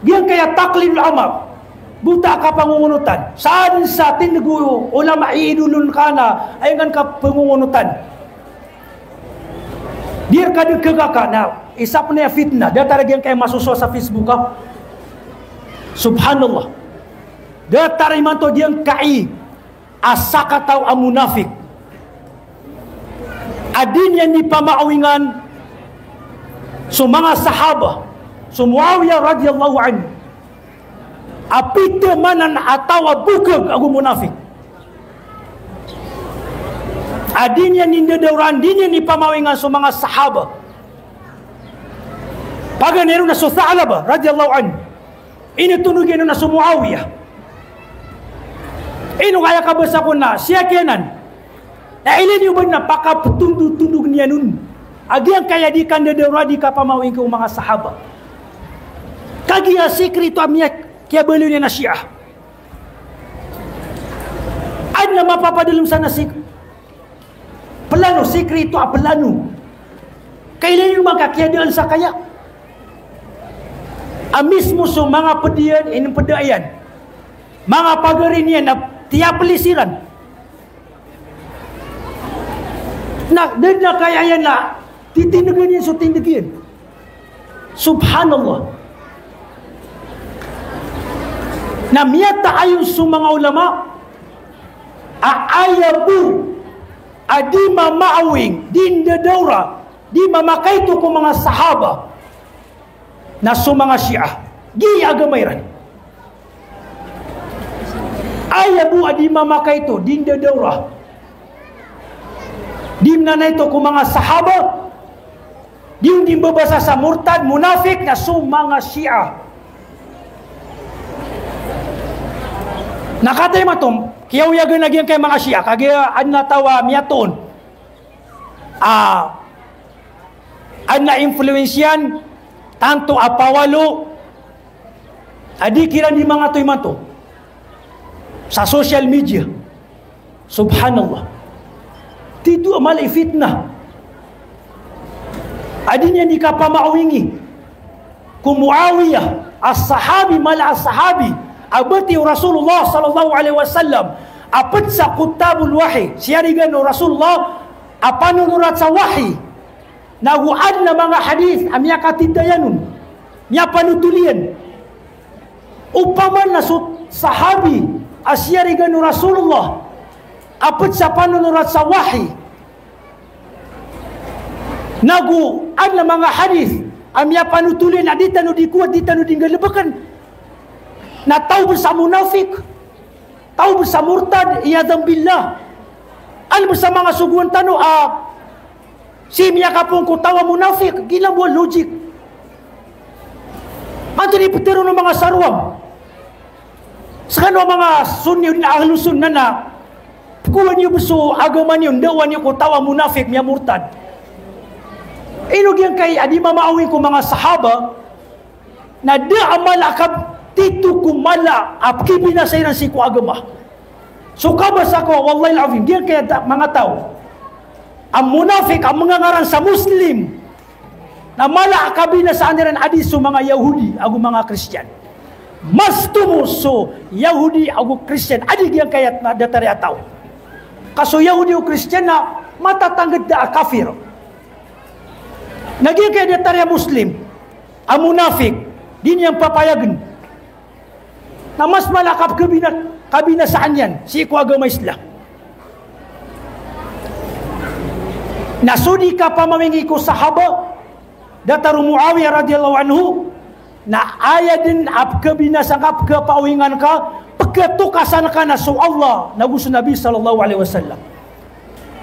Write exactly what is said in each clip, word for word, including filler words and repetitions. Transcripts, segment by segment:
Giyangkaya taqlidul a'ma, bota a kapangongonotan. Sadn sa tindg o ulama i idolon ka na, aya ngka kapangongonotan. Di rka dn khagaga na, isa pn aya fitnah, datar a giyangkaya masosowa sa Facebook, ha. Subhanallah. Datar imanto giyangkai a sakataw a munafik a di niyan di pamaawingan so manga sahaba, so Muawiyah radiyallahu anhu, a pithamanan a taw a bokag ago munafik. A di niyan di ndadawraan, di niyan di pamaawingan so manga sahaba. Paganay ron na so Tha'labah radiyallahu anhu. Initonog iyan on na so Muawiyah. Ino kaya kabasa ko na siya kiyanan. Na ilay niyo ba na pakaptondotondog niyan on a giyangkaya di kandadawra, di kapamaawing ko manga sahaba. Kagiya sikrito a miya kiyabaloy niyan a Shia. Adn a mapapadalm san a sik- plano, sikrito a plano. Kailay niyo man ka kiyadaan sa kaya a mismo so manga pd iyan, inpda iyan, manga pagari niyan a tiyapli siran. Na da dn a kaya iyan na titindgan iyan so tindg iyan. Subhanallah. Na miyataayon so manga ulama a aya bo a di mamaawing, di ndadawra, di mamakaito ko manga sahaba na so manga Shia. Giya agama iran. Aya bo a di mamakaito, di ndadawra, di mnanaito ko manga sahaba, di on di mbabasa sa murtad, munafik, na so manga Shia. Na kataya matom, kiyaoyagan a giyangkai manga Shia, kagiya adn a taw a miyatoon a adn a influence iyan, tanto a pawalo a di kiran di mangato imanto sa social media. Subhanallah. Tito a mala i fitnah a di niyan di kapamaawingi ko Muawiyah, a sahabi, mala a sahabi a bati o Rasulullah sallallahu alaihi wasallam, a pd sa kutabul wahi, siyarigan o Rasulullah a panonorat sa wahi. Nago adn a manga hadith a miyakatitayan on, miyapanotol iyan. Opama na so sahabi a siyarigan o Rasulullah a pd sa panonorat sa wahi, nago adn a manga hadith a miyapanotol iyan a di tano di kowat, di tano di nggalbkn, na taw bs a munafik, taw bs a murtad, iyadhan billah. Alm sa manga sogoan tano a sii miyakapoon ko taw a munafik, giya bo a logic. Antonaa i ptharoon o manga saroang? Skano a manga Sunni odi na Ahlus Sunnah na pkowaan iyo bs so agama niyo, ndawan iyo ko taw a munafik, miyamurtad. Ino giyangkai a di mamaawing ko manga sahaba, na da a mala a kab-, tito ko mala a pkibinasa iran sii ko agama. So kabasa ko, wallahil azim, giyangkaya ta-, manga taw a munafik a mngangaran sa Muslim, na mala a kabinasaan iran a di so manga Yahudi ago manga Kristiyan. Mas tomo so Yahudi ago Kristiyan a di giyangkaya na datar a taw. Ka so Yahudi o Kristiyan na matatangkd a kafir. Na giyangkaya datar a Muslim a munafik, di niyan papayagn. Na mas mala a kabina-, kabinasaan iyan sii ko agama Islam. Na so di kapamawingi ko sahaba, datar o Muawiyah radiyallahu anhu, na aya dn a pkhabinasa ngka, pkhapaawingan ka, pkhatokasan ka na so Allah nago so Nabi sallallahu alaihi wasallam.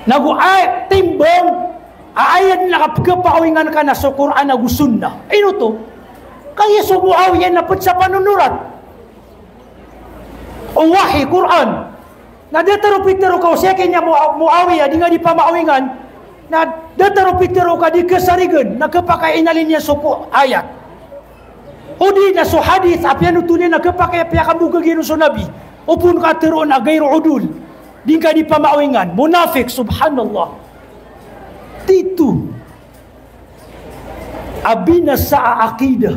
Nago a timbang a aya dn a pkhapaawingan ka na so Qur'an ago Sunnah. Ino oto? Kagiya so Muawiyah na pd sa panonorat o wahi, Qur'an. Na datar o pitharo ka o siyaki niyan Mua-, Muawiyah, di ngka di pamaawingan. Na datar o pitharo ka di khasarigan, na khapakay a inalin iyan so ko-, ayat. Odi na so hadith a piyanotol iyan na khapakay a piyakambogag iyan on so Nabi. O phoon ka tharoon a ghairu udul. Di ngka di pamaawingan. Munafik, subhanallah. Tito a binasa a aqidah.